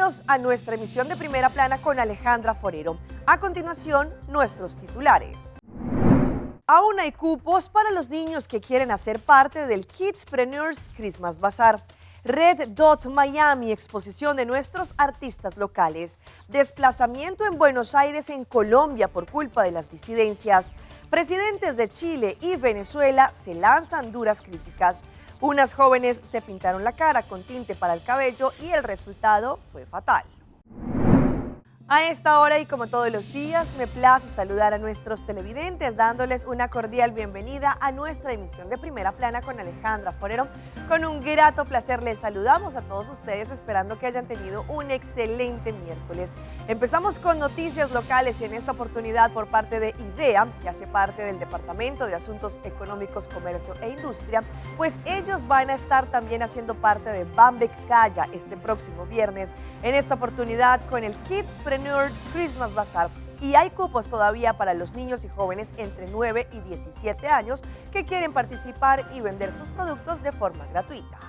Bienvenidos a nuestra emisión de Primera Plana con Alejandra Forero. A continuación, nuestros titulares. Aún hay cupos para los niños que quieren hacer parte del Kidspreneurs Christmas Bazaar. Red Dot Miami, exposición de nuestros artistas locales. Desplazamiento en Buenos Aires, en Colombia, por culpa de las disidencias. Presidentes de Chile y Venezuela se lanzan duras críticas. Unas jóvenes se pintaron la cara con tinte para el cabello y el resultado fue fatal. A esta hora y como todos los días, me place saludar a nuestros televidentes dándoles una cordial bienvenida a nuestra emisión de Primera Plana con Alejandra Forero. Con un grato placer les saludamos a todos ustedes esperando que hayan tenido un excelente miércoles. Empezamos con noticias locales y en esta oportunidad por parte de IDEA, que hace parte del Departamento de Asuntos Económicos, Comercio e Industria, pues ellos van a estar también haciendo parte de Bambek Kaya este próximo viernes. En esta oportunidad con el Kidspreneurs Christmas Bazaar. Y hay cupos todavía para los niños y jóvenes entre 9 y 17 años que quieren participar y vender sus productos de forma gratuita.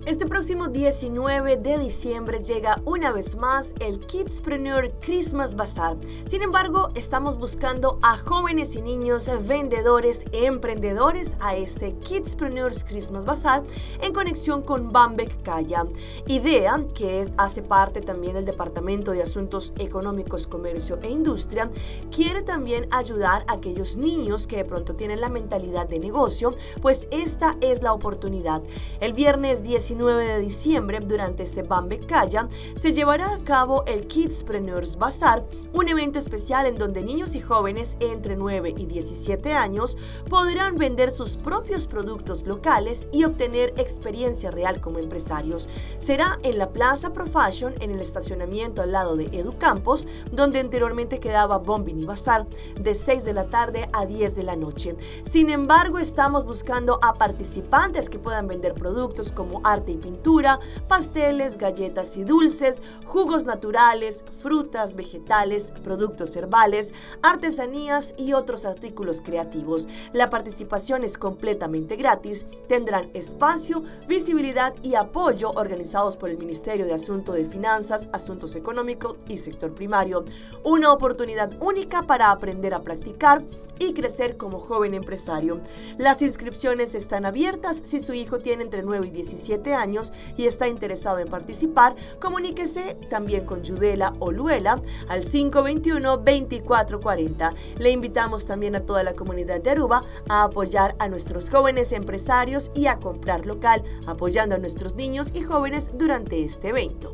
Este próximo 19 de diciembre llega una vez más el Kidspreneur Christmas Bazaar. Sin embargo, estamos buscando a jóvenes y niños vendedores, emprendedores a este Kidspreneurs Christmas Bazaar en conexión con Bambek Kaya. IDEA, que hace parte también del Departamento de Asuntos Económicos, Comercio e Industria, quiere también ayudar a aquellos niños que de pronto tienen la mentalidad de negocio, pues esta es la oportunidad. El viernes 19 de diciembre, durante este Bambek Kaya, se llevará a cabo el Kidspreneurs Bazaar, un evento especial en donde niños y jóvenes entre 9 y 17 años podrán vender sus propios productos locales y obtener experiencia real como empresarios. Será en la Plaza Profashion, en el estacionamiento al lado de Educampos, donde anteriormente quedaba Bombini Bazar, de 6 de la tarde a 10 de la noche. Sin embargo, estamos buscando a participantes que puedan vender productos como arte y pintura, pasteles, galletas y dulces, jugos naturales, frutas, vegetales, productos herbales, artesanías y otros artículos creativos. La participación es completamente gratis, tendrán espacio, visibilidad y apoyo organizados por el Ministerio de Asuntos de Finanzas, Asuntos Económicos y Sector Primario. Una oportunidad única para aprender a practicar y crecer como joven empresario. Las inscripciones están abiertas. Si su hijo tiene entre 9 y 17 años y está interesado en participar, comuníquese también con Yudela o Luela al 521-2440. Le invitamos también a toda la comunidad de Aruba a apoyar a nuestros jóvenes empresarios y a comprar local, apoyando a nuestros niños y jóvenes durante este evento.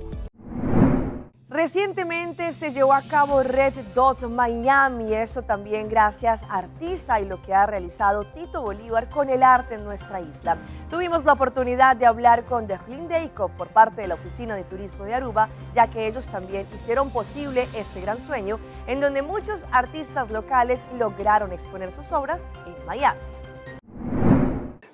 Recientemente se llevó a cabo Red Dot Miami, eso también gracias a Artisa y lo que ha realizado Tito Bolívar con el arte en nuestra isla. Tuvimos la oportunidad de hablar con Derlin Deikov por parte de la Oficina de Turismo de Aruba, ya que ellos también hicieron posible este gran sueño, en donde muchos artistas locales lograron exponer sus obras en Miami.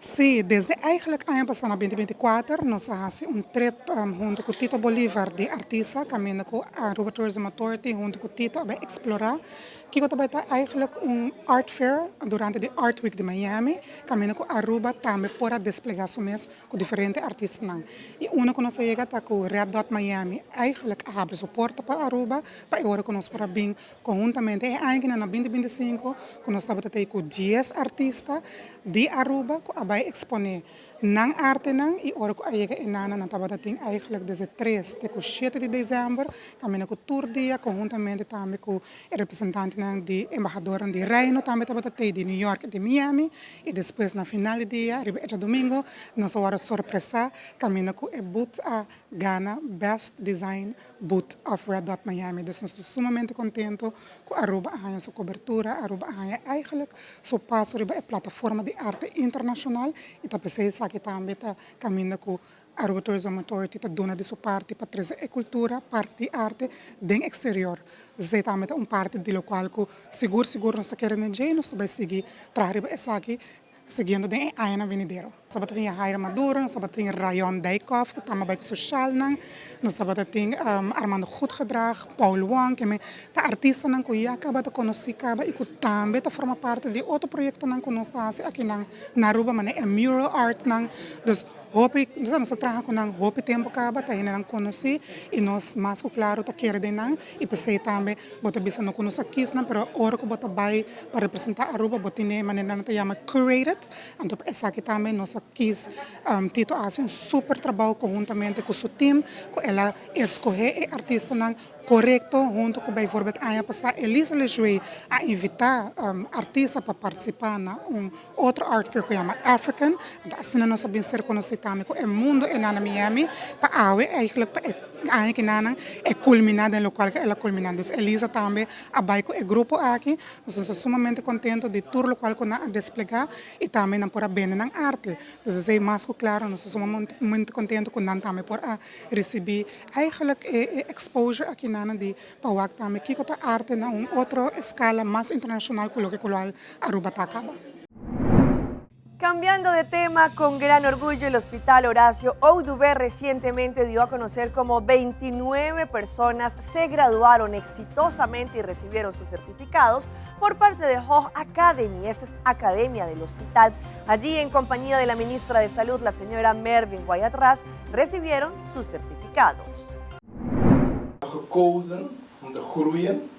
Sí, desde eigenlijk aña pasá na 2024, nos a hasi un trip huntu ku Tito Bolívar di Artisa, kaminda ku Aruba Tourism Authority huntu ku Tito a bai eksplorá kiko ta bai ta eigenlijk un art fair durante di Art Week di Miami, kaminda ku Aruba tambe por a desplegá su mes ku diferente artistanan. I unu ku nos a yega ta ku Red Dot Miami eigenlijk a habri su porta pa Aruba, pa e ora ku nos por a bin konhuntamente e aña na 2025, ku nos tabata ku 10 artista di Aruba ku a bai eksponé nan artenan. I ora ku a yega einan, nan tabata tin eigenlijk desde 3 te ku 7 di desèmber, tambe ku tur dia konhuntamente tambe ku e representantenan di embahador di Reino tambe tabata di New York i di Miami. I despues na final di dia, riba djadumingu, nos a wòrdu sorpresa kaminda ku e booth a gana Best Design Booth of Red Dot Miami. Dus nos ta sumamente kontentu ku Aruba a haña su kobertura, Aruba a haña eigenlijk su paso riba e plataforma di arte internashonal i ta p'esei esaki tambe ta kaminda ku Aruba Tourism Authority ta duna di su parti pa trese e kultura, parti di arte den eksterior. Esei tambe ta un parti di lokual ku sigur sigur nos ta kere, nos ta bai sigui traha riba esaki siguiendo den aña venidero. Nos tabatin Jair Maduro, nos tabatin Rayon Dijkhoff, ku tambe bai social nan, nos tabatin Armando Goedgedrag, Paul Wong, ku ta artistanan ku ya kaba ta konosí kaba i ku tambe ta forma parti di otro proyektonan ku nos ta hasi aki na Aruba, manera mural art nan. Dus Hopi, nos a traha ku nan hopi tempu kaba, ta hendenan konosí i nos mas ku klaru ta kere den nan i p'esei tambe bo ta bisa no ku nos a kis nan, pero ora ku bo ta bai pa representá Aruba bo tene manera nan ta yama curated, anto pa esaki tambe nos a kis. Tito a hasi un super trabou konhuntamente ku su team ku el a eskohé e artistanan korekto huntu ku bijvoorbeeld aña pasá Elisa Lejuey a invitá artista pa partisipá na un otro art fair ku yama African. Anto asina nos a bin ser konosí tambe ku e mundo enan na Miami pa awe eigenlijk pa e aña kinanan e kulminá den lokual ku el a kulminá. Dus Elisa tambe a bai ku e grupo aki. Nos ta sumamente kontento di tur lokual ku nan a desplegá i tambe nan por a bende nan arte. Dus esei mas ku klaro nos ta sumamente kontento ku nan tambe por a risibí eigenlijk e exposure akinan di pa wak tambe kiko ta arte na un otro eskala mas internashonal ku loke kual Aruba ta kaba. Cambiando de tema, con gran orgullo el Hospital Horacio Oduber recientemente dio a conocer cómo 29 personas se graduaron exitosamente y recibieron sus certificados por parte de Hoch Academy, esa es academia del hospital. Allí, en compañía de la ministra de Salud, la señora Mervin Guayatras, recibieron sus certificados. Gekozen om te groeien.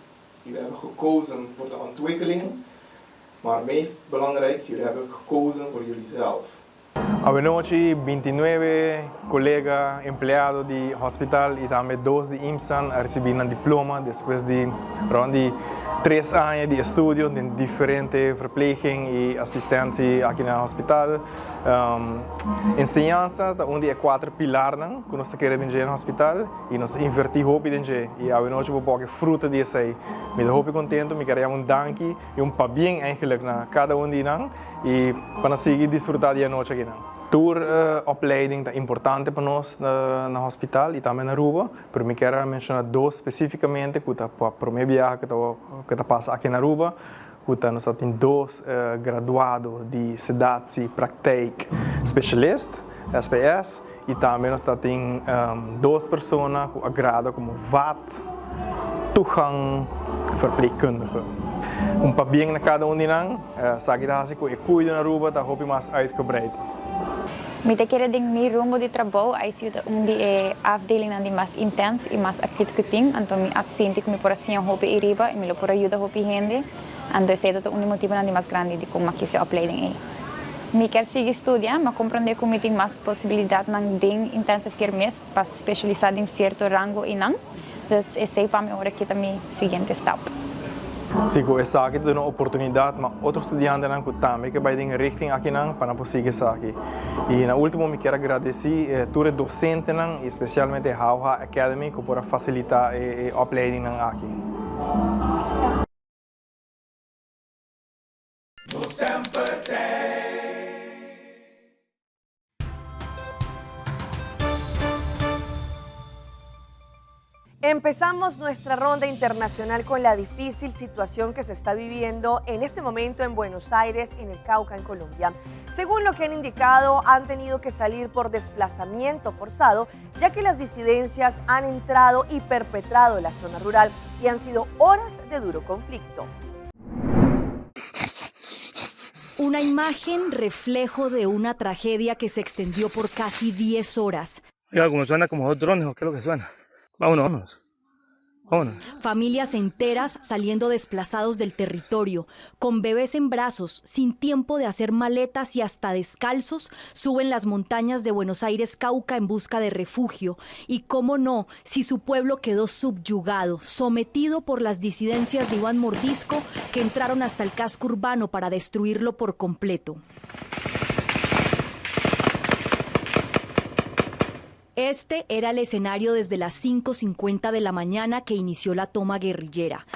Jullie hebben gekozen voor de ontwikkeling. Maar meest belangrijk, jullie hebben gekozen voor jullie zelf. Awenochi 29 kolega empleado di hospital i tambe dos di IMSAN a risibí nan diploma despues di rònt di tres aña di estudio den diferente verpleging i asistentie aki na hospital. Enseñansa ta un di e kuater pilarnan ku nos ta kere den dje na hospital i nos ta invertí hopi den dje i awenochi bo por wak e fruta di esei. Mi ta hopi kontentu, mi kere yama un danki i un pabien eigenlijk na kada un di nan i pa nan sigui disfrutá di e anochi akinan. Tur opleiding ta importante pa nos na hospital i tambe na Aruba, pero mi kier a menshoná dos spesífikamente ku ta pa promé biaha ku ta pasa aki na Aruba, ku ta nos ta tin dos graduado di Sedatie Praktijk Specialist, SPS, i tambe nos ta tin dos persona ku a grada komo vat toegang verpleegkundige. Un pabien na kada un di nan, esaki ta hasi ku e kuido na Aruba ta hopi mas uitgebreid. Mi ta kere den mi rumbo di trabou, ICU ta un di e afdelingnan di mas intens i mas akut ku tin, anto mi a sinti ku mi por a siña hopi ei riba i mi lo por a yuda hopi hende, anto esei ta un di motibonan di mas grandi dikon mi a kis e opleiding ei. Mi kier sigui studia, mi a komprondé ku mi tin mas posibilidatnan den intensive care mes pa spesialisá den sierto rango einan, dus esei pa mi ora ki ta mi siguiente stap. Si ku esaki ta duna oportunidat ma otro studiantenan ku tambe ke bai den e richting akinan pa nan por sigui esaki. I na ultimo mi kier a gradesi tur e dosentenan i spesialmente Hauha Academy ku por a fasilita e opleidingnan aki. Empezamos nuestra ronda internacional con la difícil situación que se está viviendo en este momento en Buenos Aires, en el Cauca, en Colombia. Según lo que han indicado, han tenido que salir por desplazamiento forzado, ya que las disidencias han entrado y perpetrado en la zona rural y han sido horas de duro conflicto. Una imagen reflejo de una tragedia que se extendió por casi 10 horas. Oiga, como suena como dos drones, ¿o qué es lo que suena? Vámonos, vámonos. Vámonos. Familias enteras saliendo desplazados del territorio, con bebés en brazos, sin tiempo de hacer maletas y hasta descalzos, suben las montañas de Buenos Aires, Cauca, en busca de refugio. Y cómo no, si su pueblo quedó subyugado, sometido por las disidencias de Iván Mordisco, que entraron hasta el casco urbano para destruirlo por completo. Este era el escenario desde las 5:50 de la mañana que inició la toma guerrillera.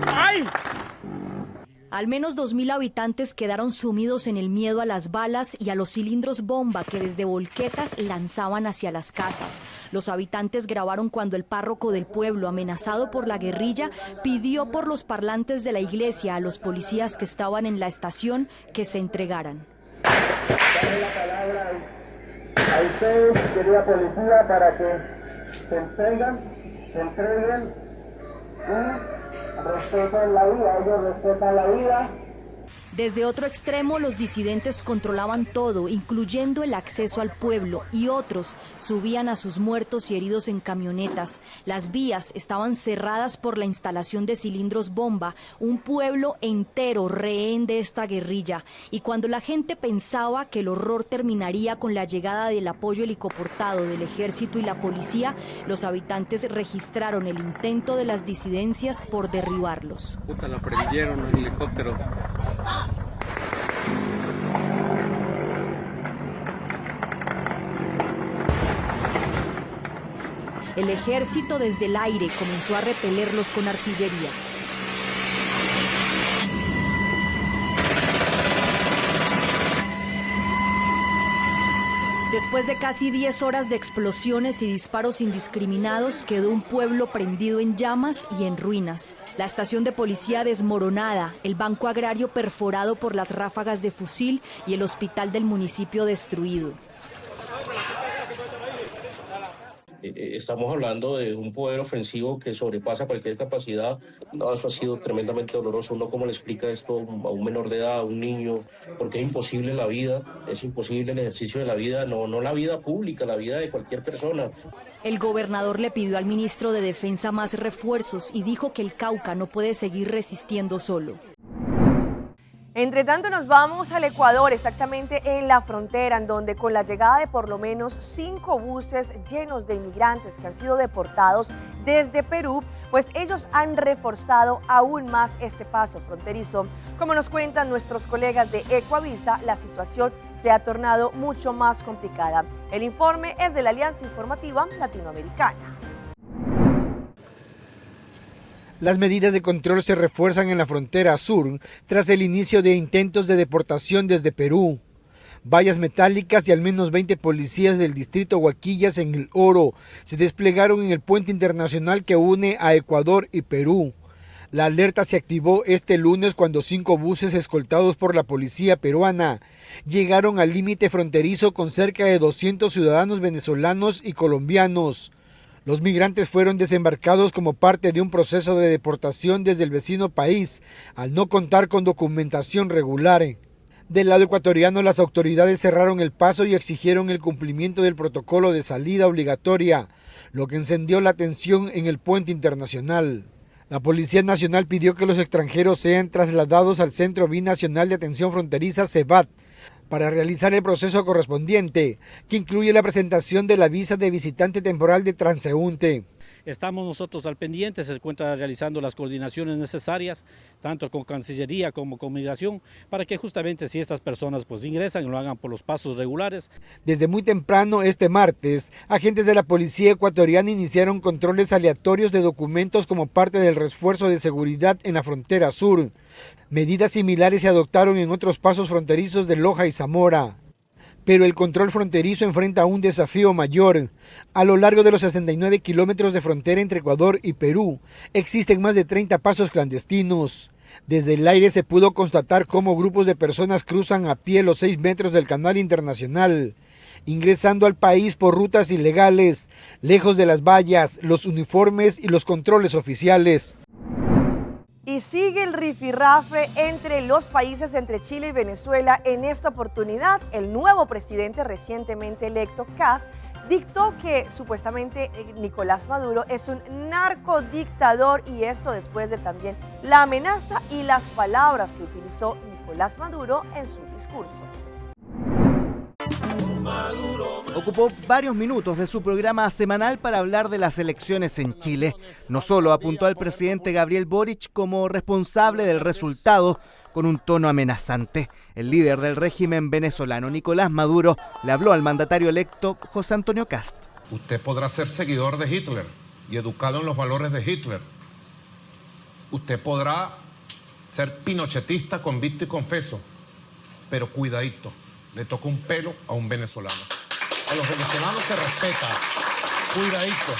¡Ay! Al menos 2.000 habitantes quedaron sumidos en el miedo a las balas y a los cilindros bomba que desde volquetas lanzaban hacia las casas. Los habitantes grabaron cuando el párroco del pueblo, amenazado por la guerrilla, pidió por los parlantes de la iglesia a los policías que estaban en la estación que se entregaran. Dale la palabra a ustedes, querida policía, para que se entreguen, se entreguen y respeten la vida, ellos respetan la vida. Desde otro extremo, los disidentes controlaban todo, incluyendo el acceso al pueblo, y otros subían a sus muertos y heridos en camionetas. Las vías estaban cerradas por la instalación de cilindros bomba, un pueblo entero rehén de esta guerrilla. Y cuando la gente pensaba que el horror terminaría con la llegada del apoyo helicoportado del ejército y la policía, los habitantes registraron el intento de las disidencias por derribarlos. Puta, la prendieron el helicóptero. El ejército desde el aire comenzó a repelerlos con artillería. Después de casi 10 horas de explosiones y disparos indiscriminados, quedó un pueblo prendido en llamas y en ruinas. La estación de policía desmoronada, el banco agrario perforado por las ráfagas de fusil y el hospital del municipio destruido. Estamos hablando de un poder ofensivo que sobrepasa cualquier capacidad. No, eso ha sido tremendamente doloroso. Uno cómo le explica esto a un menor de edad, a un niño, porque es imposible la vida, es imposible el ejercicio de la vida, no la vida pública, la vida de cualquier persona. El gobernador le pidió al ministro de Defensa más refuerzos y dijo que el Cauca no puede seguir resistiendo solo. Entre tanto, nos vamos al Ecuador, exactamente en la frontera, en donde con la llegada de por lo menos 5 buses llenos de inmigrantes que han sido deportados desde Perú, ellos han reforzado aún más este paso fronterizo. Como nos cuentan nuestros colegas de Ecuavisa, la situación se ha tornado mucho más complicada. El informe es de la Alianza Informativa Latinoamericana. Las medidas de control se refuerzan en la frontera sur tras el inicio de intentos de deportación desde Perú. Vallas metálicas y al menos 20 policías del distrito Huaquillas en El Oro se desplegaron en el puente internacional que une a Ecuador y Perú. La alerta se activó este lunes cuando 5 buses escoltados por la policía peruana llegaron al límite fronterizo con cerca de 200 ciudadanos venezolanos y colombianos. Los migrantes fueron desembarcados como parte de un proceso de deportación desde el vecino país, al no contar con documentación regular. Del lado ecuatoriano, las autoridades cerraron el paso y exigieron el cumplimiento del protocolo de salida obligatoria, lo que encendió la tensión en el puente internacional. La Policía Nacional pidió que los extranjeros sean trasladados al Centro Binacional de Atención Fronteriza, CEBAT, para realizar el proceso correspondiente, que incluye la presentación de la visa de visitante temporal de transeúnte. Estamos nosotros al pendiente, se encuentra realizando las coordinaciones necesarias, tanto con Cancillería como con Migración, para que justamente si estas personas ingresan, lo hagan por los pasos regulares. Desde muy temprano este martes, agentes de la policía ecuatoriana iniciaron controles aleatorios de documentos como parte del refuerzo de seguridad en la frontera sur. Medidas similares se adoptaron en otros pasos fronterizos de Loja y Zamora. Pero el control fronterizo enfrenta un desafío mayor. A lo largo de los 69 kilómetros de frontera entre Ecuador y Perú, existen más de 30 pasos clandestinos. Desde el aire se pudo constatar cómo grupos de personas cruzan a pie los 6 metros del canal internacional, ingresando al país por rutas ilegales, lejos de las vallas, los uniformes y los controles oficiales. Y sigue el rifirrafe entre los países, entre Chile y Venezuela. En esta oportunidad, el nuevo presidente recientemente electo, Kast, dictó que supuestamente Nicolás Maduro es un narcodictador, y esto después de también la amenaza y las palabras que utilizó Nicolás Maduro en su discurso. Ocupó varios minutos de su programa semanal para hablar de las elecciones en Chile. No solo apuntó al presidente Gabriel Boric como responsable del resultado, con un tono amenazante. El líder del régimen venezolano, Nicolás Maduro, le habló al mandatario electo, José Antonio Kast. Usted podrá ser seguidor de Hitler y educado en los valores de Hitler. Usted podrá ser pinochetista, convicto y confeso, pero cuidadito, le toca un pelo a un venezolano. A los venezolanos se respeta. Cuidadito.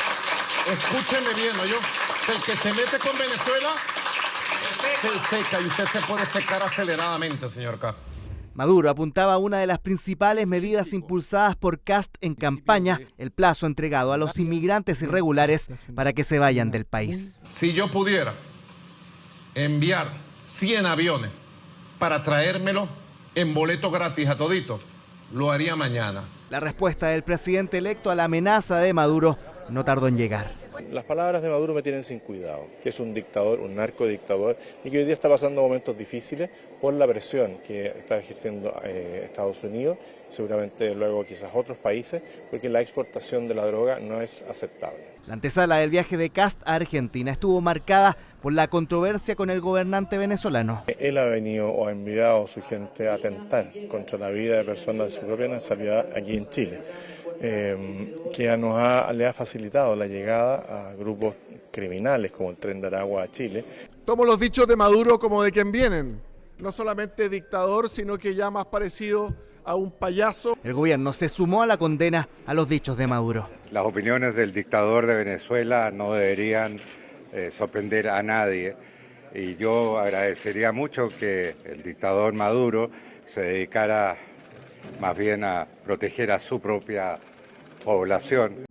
Escúcheme bien, ¿no? Yo, el que se mete con Venezuela se seca, y usted se puede secar aceleradamente, señor Kast. Maduro apuntaba a una de las principales medidas impulsadas por Kast en campaña, el plazo entregado a los inmigrantes irregulares para que se vayan del país. Si yo pudiera enviar 100 aviones para traérmelo en boleto gratis a todito, lo haría mañana. La respuesta del presidente electo a la amenaza de Maduro no tardó en llegar. Las palabras de Maduro me tienen sin cuidado, que es un dictador, un narcodictador, y que hoy día está pasando momentos difíciles por la presión que está ejerciendo eh, Estados Unidos, seguramente luego quizás otros países, porque la exportación de la droga no es aceptable. La antesala del viaje de Cast a Argentina estuvo marcada por la controversia con el gobernante venezolano. Él ha venido o ha enviado a su gente a atentar contra la vida de personas de su propia nacionalidad aquí en Chile, eh, que nos ha, le ha facilitado la llegada a grupos criminales como el Tren de Aragua a Chile. Tomo los dichos de Maduro como de quien vienen, no solamente dictador, sino que ya más parecido a un payaso. El gobierno se sumó a la condena a los dichos de Maduro. Las opiniones del dictador de Venezuela no deberían eh, sorprender a nadie y yo agradecería mucho que el dictador Maduro se dedicara más bien a proteger a su propia población.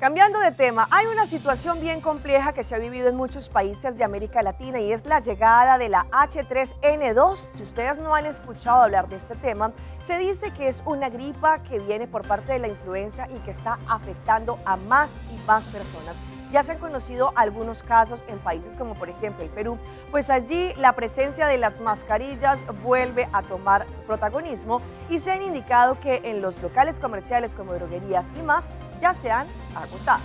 Cambiando de tema, hay una situación bien compleja que se ha vivido en muchos países de América Latina y es la llegada de la H3N2. Si ustedes no han escuchado hablar de este tema, se dice que es una gripa que viene por parte de la influenza y que está afectando a más y más personas. Ya se han conocido algunos casos en países como por ejemplo el Perú, pues allí la presencia de las mascarillas vuelve a tomar protagonismo y se han indicado que en los locales comerciales como droguerías y más ya se han agotado.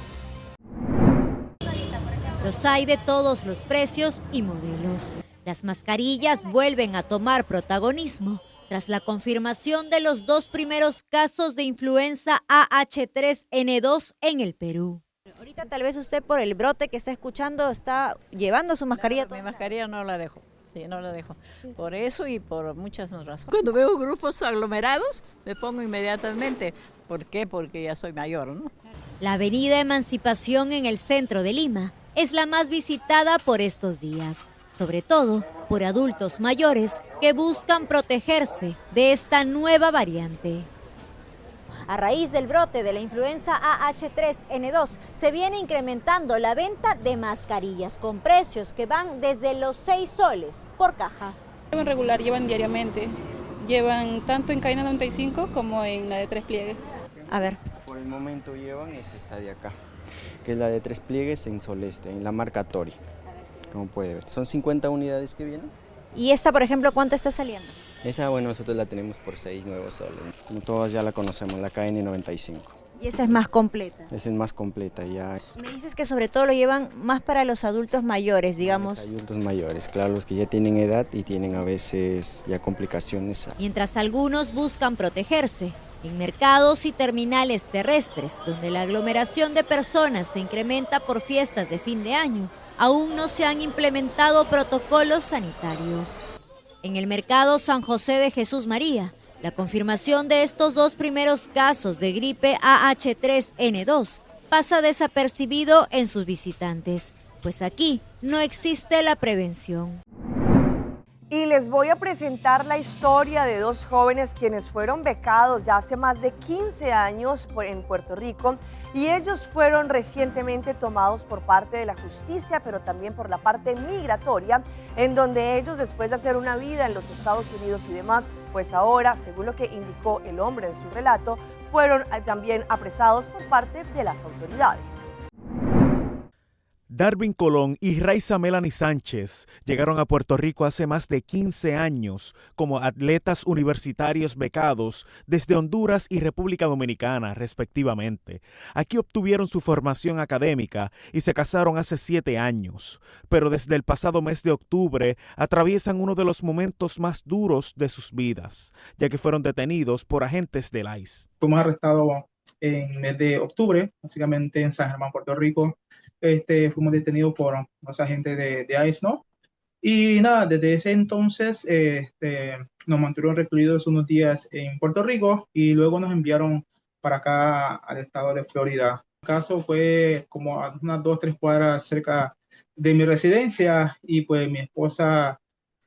Los hay de todos los precios y modelos. Las mascarillas vuelven a tomar protagonismo tras la confirmación de los dos primeros casos de influenza AH3N2 en el Perú. Ahorita tal vez usted por el brote que está escuchando está llevando su mascarilla. mi mascarilla no la dejo. Sí, no la dejo. Por eso y por muchas razones. Cuando veo grupos aglomerados, me pongo inmediatamente. ¿Por qué? Porque ya soy mayor, ¿no? La avenida Emancipación en el centro de Lima es la más visitada por estos días, sobre todo por adultos mayores que buscan protegerse de esta nueva variante. A raíz del brote de la influenza AH3N2, se viene incrementando la venta de mascarillas con precios que van desde los 6 soles por caja. Llevan regular, llevan diariamente. Llevan tanto en cadena 95 como en la de tres pliegues. A ver. Por el momento llevan es esta de acá, que es la de tres pliegues en Soleste, en la marca Tori, como puede ver. Son 50 unidades que vienen. ¿Y esta, por ejemplo, cuánto está saliendo? Esa, bueno, nosotros la tenemos por 6 nuevos soles. Como todas ya la conocemos, la KN95. Y esa es más completa. Esa es más completa, ya. Me dices que sobre todo lo llevan más para los adultos mayores, digamos. Los adultos mayores, claro, los que ya tienen edad y tienen a veces ya complicaciones. Mientras algunos buscan protegerse en mercados y terminales terrestres, donde la aglomeración de personas se incrementa por fiestas de fin de año, aún no se han implementado protocolos sanitarios. En el mercado San José de Jesús María, la confirmación de estos dos primeros casos de gripe AH3N2 pasa desapercibido en sus visitantes, pues aquí no existe la prevención. Y les voy a presentar la historia de dos jóvenes quienes fueron becados ya hace más de 15 años en Puerto Rico y ellos fueron recientemente tomados por parte de la justicia, pero también por la parte migratoria, en donde ellos después de hacer una vida en los Estados Unidos y demás, pues ahora, según lo que indicó el hombre en su relato, fueron eh, también apresados por parte de las autoridades. Darwin Colón y Raiza Melanie Sánchez llegaron a Puerto Rico hace más de 15 años como atletas universitarios becados desde Honduras y República Dominicana, respectivamente. Aquí obtuvieron su formación académica y se casaron hace siete años, pero desde el pasado mes de octubre atraviesan uno de los momentos más duros de sus vidas, ya que fueron detenidos por agentes del ICE. Fuimos arrestados en mes de octubre, básicamente en San Germán, Puerto Rico. Este, fuimos detenidos por los agentes de, de ICE, ¿no? Y nada, desde ese entonces este, nos mantuvieron recluidos unos días en Puerto Rico y luego nos enviaron para acá al estado de Florida. El caso fue como a unas dos, tres cuadras cerca de mi residencia y pues mi esposa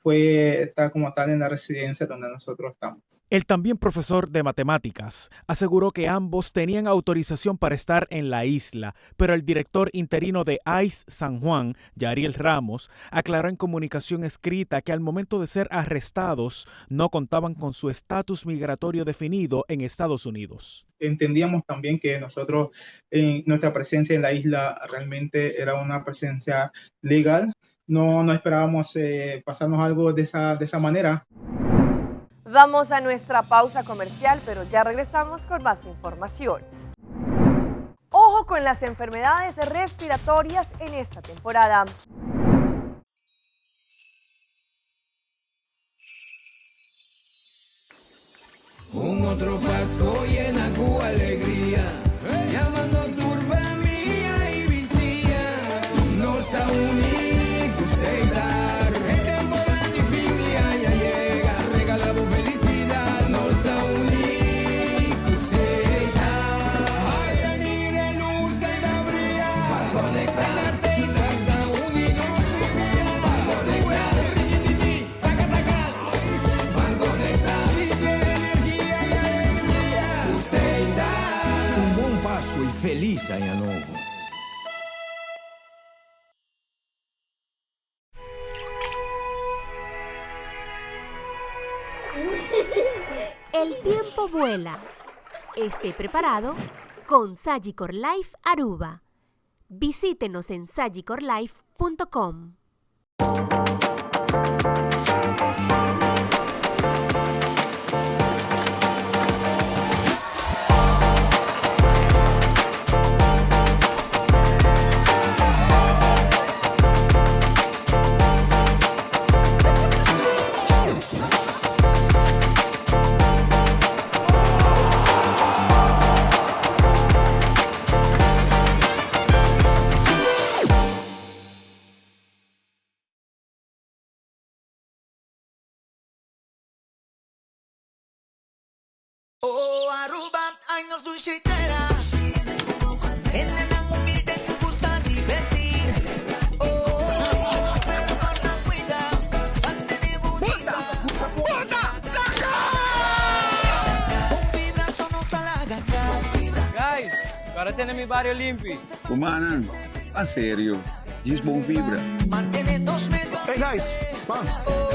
fue está como tal en la residencia donde nosotros estamos. El también profesor de matemáticas aseguró que ambos tenían autorización para estar en la isla, pero el director interino de ICE San Juan, Yariel Ramos, aclaró en comunicación escrita que al momento de ser arrestados no contaban con su estatus migratorio definido en Estados Unidos. Entendíamos también que nosotros, en nuestra presencia en la isla realmente era una presencia legal. No, no esperábamos pasarnos algo de esa manera. Vamos a nuestra pausa comercial, pero ya regresamos con más información. Ojo con las enfermedades respiratorias en esta temporada. Un otro Pasco llena cu alegria, yamando tur famia y bisiña. Nos ta uni cu Setar. E temporada di fin di aña a yega, regala bo felicidad. Nos ta uni cu Setar. Ay, mira luz ta briya, pa conecta. Setar ta uni nos dia, pa conecta. Rikitiki, taka taka, pa conecta. Si tin energia y alegria, Setar. Un bon Pasco y feliz Aña Nobo. El tiempo vuela. Esté preparado con Sagicor Life Aruba. Visítenos en sagicorlife.com. Oh Aruba, ay nos dushi tera. Hendenan humilde cu gusta diverti. Oh, pero corda cuida, mantene bunita. Bota! Saca! Un vibrazo no ta laga cas. Guys, para tene mi bario limpi. Rumannan, a serio, djis bon vibra. Mantene nos medio Hey guys, ban. Oh,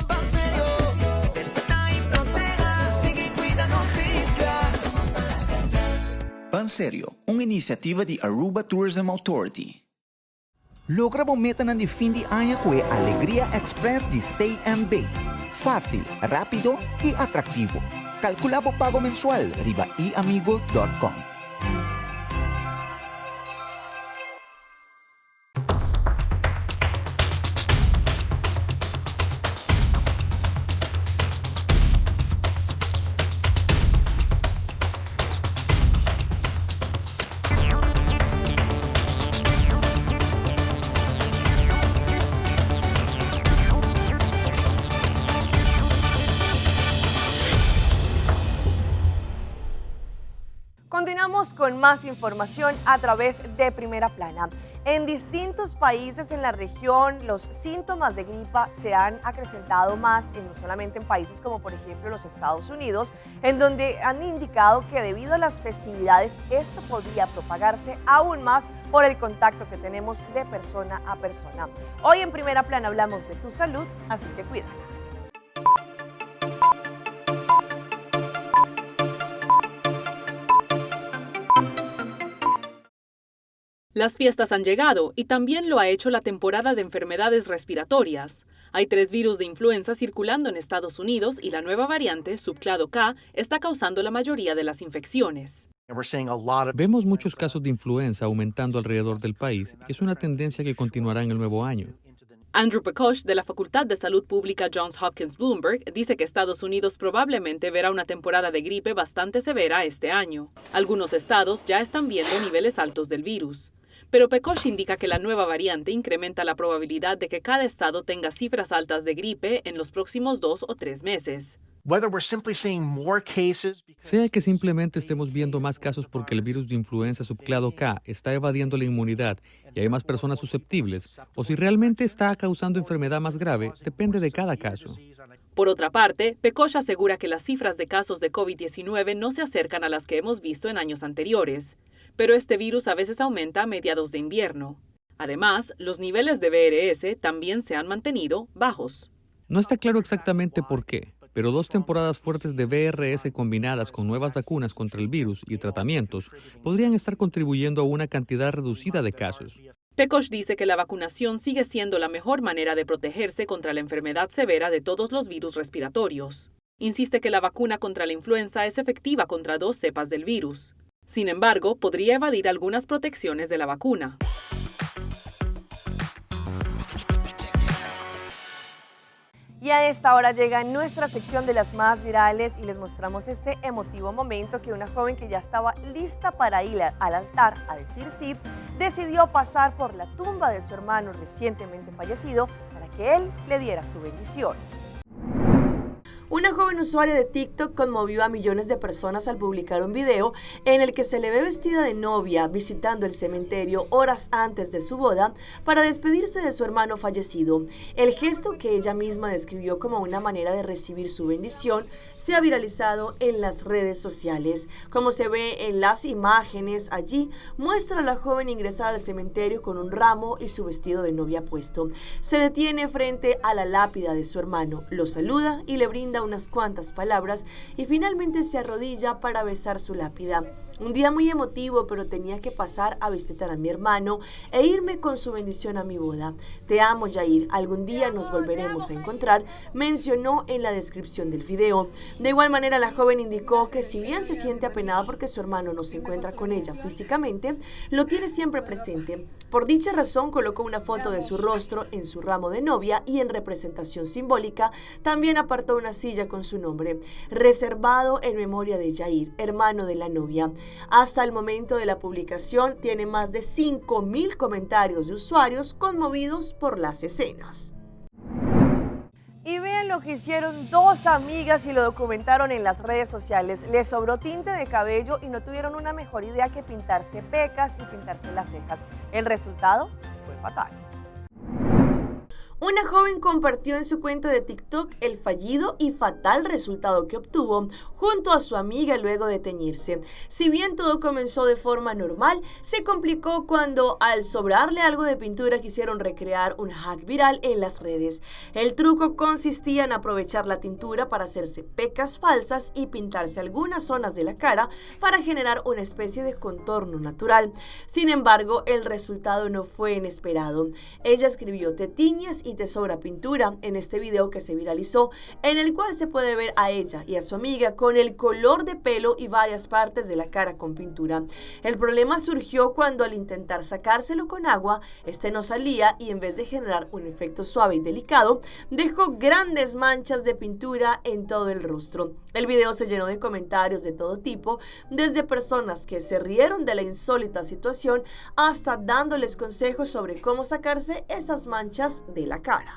ban serio. Respeta y proteha, sigui cuida nos isla. Ban Serio, un iniciativa di Aruba Tourism Authority. Logra bo metanan di fin di aña cu e Alegria Express di CMB. Facil, rapido y atractivo. Calcula bo pago mensual riba iamigo.com. Continuamos con más información a través de Primera Plana. En distintos países en la región, los síntomas de gripa se han acrecentado más, no solamente en países como por ejemplo los Estados Unidos, en donde han indicado que debido a las festividades esto podría propagarse aún más por el contacto que tenemos de persona a persona. Hoy en Primera Plana hablamos de tu salud, así que cuídala. Las fiestas han llegado y también lo ha hecho la temporada de enfermedades respiratorias. Hay 3 virus de influenza circulando en Estados Unidos y la nueva variante, subclado K, está causando la mayoría de las infecciones. Vemos muchos casos de influenza aumentando alrededor del país y es una tendencia que continuará en el nuevo año. Andrew Pekosz, de la Facultad de Salud Pública Johns Hopkins Bloomberg, dice que Estados Unidos probablemente verá una temporada de gripe bastante severa este año. Algunos estados ya están viendo niveles altos del virus. Pero Pekosz indica que la nueva variante incrementa la probabilidad de que cada estado tenga cifras altas de gripe en los próximos 2 o 3 meses. Sea que simplemente estemos viendo más casos porque el virus de influenza subclado K está evadiendo la inmunidad y hay más personas susceptibles, o si realmente está causando enfermedad más grave, depende de cada caso. Por otra parte, Pekosz asegura que las cifras de casos de COVID-19 no se acercan a las que hemos visto en años anteriores, pero este virus a veces aumenta a mediados de invierno. Además, los niveles de VRS también se han mantenido bajos. No está claro exactamente por qué, pero dos temporadas fuertes de VRS combinadas con nuevas vacunas contra el virus y tratamientos podrían estar contribuyendo a una cantidad reducida de casos. Pekosz dice que la vacunación sigue siendo la mejor manera de protegerse contra la enfermedad severa de todos los virus respiratorios. Insiste que la vacuna contra la influenza es efectiva contra dos cepas del virus. Sin embargo, podría evadir algunas protecciones de la vacuna. Y a esta hora llega nuestra sección de las más virales y les mostramos este emotivo momento que una joven que ya estaba lista para ir al altar a decir sí, decidió pasar por la tumba de su hermano recientemente fallecido para que él le diera su bendición. Una joven usuaria de TikTok conmovió a millones de personas al publicar un video en el que se le ve vestida de novia visitando el cementerio horas antes de su boda para despedirse de su hermano fallecido. El gesto que ella misma describió como una manera de recibir su bendición se ha viralizado en las redes sociales. Como se ve en las imágenes allí, muestra a la joven ingresar al cementerio con un ramo y su vestido de novia puesto. Se detiene frente a la lápida de su hermano, lo saluda y le brinda unas cuantas palabras y finalmente se arrodilla para besar su lápida. Un día muy emotivo, pero tenía que pasar a visitar a mi hermano e irme con su bendición a mi boda. Te amo, Jair. Algún día nos volveremos a encontrar, mencionó en la descripción del video. De igual manera, la joven indicó que si bien se siente apenada porque su hermano no se encuentra con ella físicamente, lo tiene siempre presente. Por dicha razón, colocó una foto de su rostro en su ramo de novia y en representación simbólica también apartó una silla con su nombre, reservado en memoria de Jair, hermano de la novia. Hasta el momento de la publicación tiene más de 5.000 comentarios de usuarios conmovidos por las escenas. Y vean lo que hicieron dos amigas y lo documentaron en las redes sociales. Les sobró tinte de cabello y no tuvieron una mejor idea que pintarse pecas y pintarse las cejas. El resultado fue fatal. Una joven compartió en su cuenta de TikTok el fallido y fatal resultado que obtuvo junto a su amiga luego de teñirse. Si bien todo comenzó de forma normal, se complicó cuando al sobrarle algo de pintura quisieron recrear un hack viral en las redes. El truco consistía en aprovechar la tintura para hacerse pecas falsas y pintarse algunas zonas de la cara para generar una especie de contorno natural. Sin embargo, el resultado no fue inesperado. Ella escribió: te tiñes y te sobra pintura en este video que se viralizó, en el cual se puede ver a ella y a su amiga con el color de pelo y varias partes de la cara con pintura. El problema surgió cuando al intentar sacárselo con agua, este no salía y en vez de generar un efecto suave y delicado, dejó grandes manchas de pintura en todo el rostro. El video se llenó de comentarios de todo tipo, desde personas que se rieron de la insólita situación hasta dándoles consejos sobre cómo sacarse esas manchas de la cara.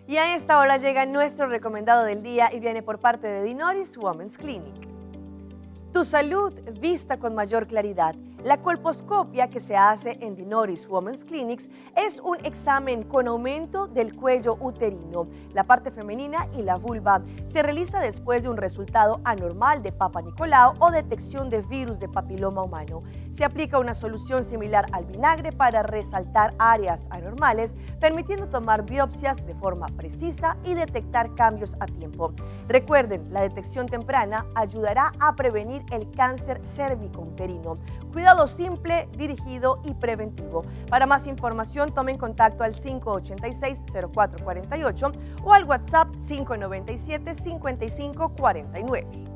Y a esta hora llega nuestro recomendado del día y viene por parte de Dinoris Women's Clinic. Tu salud vista con mayor claridad. La colposcopia que se hace en Dinoris Women's Clinics es un examen con aumento del cuello uterino, la parte femenina y la vulva. Se realiza después de un resultado anormal de Papanicolaou o detección de virus de papiloma humano. Se aplica una solución similar al vinagre para resaltar áreas anormales, permitiendo tomar biopsias de forma precisa y detectar cambios a tiempo. Recuerden, la detección temprana ayudará a prevenir el cáncer cérvico-uterino. Cuidado simple, dirigido y preventivo. Para más información, tomen contacto al 586-0448 o al WhatsApp 597-5549.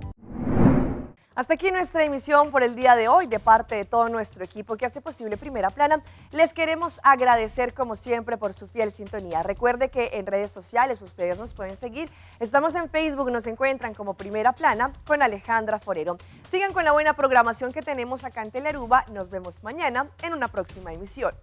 Hasta aquí nuestra emisión por el día de hoy de parte de todo nuestro equipo que hace posible Primera Plana. Les queremos agradecer como siempre por su fiel sintonía. Recuerde que en redes sociales ustedes nos pueden seguir. Estamos en Facebook, nos encuentran como Primera Plana con Alejandra Forero. Sigan con la buena programación que tenemos acá en Telearuba. Nos vemos mañana en una próxima emisión.